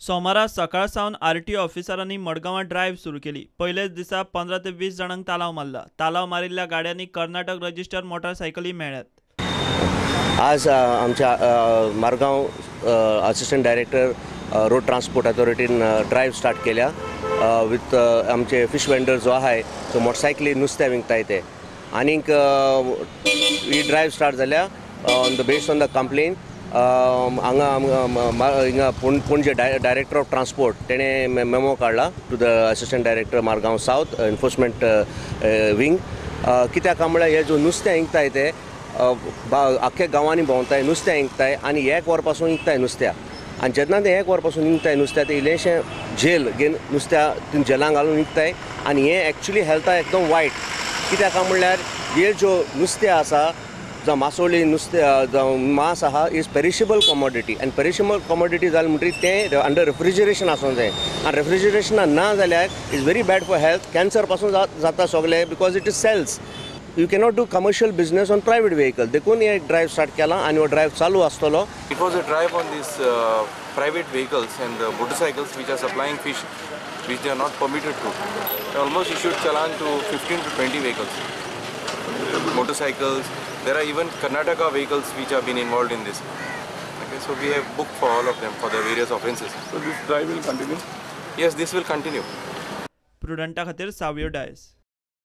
सोमारा सकाळ सावन आरटीओ ऑफिसरांनी मडगांवां ड्रायव्ह सुरू केली. पयलेच दिसा 15 ते 20 जाणांक तालाव मारला. तालाव मारिल्ल्या गाड्यांनी कर्नाटक रजिस्टर मोटारसायकली मेळ्ळ्यात. आज आमच्या Margao assistant director road transport अथॉरिटीन drive start केल्या विथ आमचे फिश वेंडर जो आहाय तो मोटरसायकली नुस्त्या विकताय ते आनीक ही ड्रायव्ह स्टार्ट जाल्या on the base on the complain. हांगा हिंगा पणजे डायरेक्टर ऑफ ट्रान्सपोर्ट तेणें मेमो काडला to the assistant director Margao south enforcement wing. कित्याक काय म्हळ्यार हे जो नुस्तें विकताय ते आख्ख्या गांवांनी भोंवताय, नुस्तें विकताय आनी एक वर पासून विकताय नुस्त्या आनी जेन्ना ते एक वर पासून विकताय नुस्त्या ते इल्लेशें झेल घेवन नुस्त्या झेलां घालून विकताय आनी हें एक्चुली हेल्था एकदम वायट. कित्याक काय म्हणल्यार हे ज्यो नुस्तें आसा जावं मासोळी नुस्तें जावं मांस आहा is perishable commodity आनी पेरिशेबल कॉमोडिटी जालें म्हणटकीर तें अंडर रेफ्रिजरेशन आसूंक जाय आनी रेफ्रिजरेशनान ना जाल्यार is very bad for health. Cancer पासून जाता सगळें because it is cells. You cannot do commercial business on private vehicle. देखून हे ड्रायव्ह स्टार्ट केला आनी हो ड्रायव्ह चालू आसतलो. It was a drive on these private vehicles and the motorcycles which are supplying fish which they are not permitted to. They almost issued challan to 15 to 20 vehicles, motorcycles. There are even Karnataka vehicles which have been involved in this. Okay, so we have booked for all of them for the various offences. So this drive will continue? Yes, this will continue. प्रुडंटा खातीर सावियो डायस.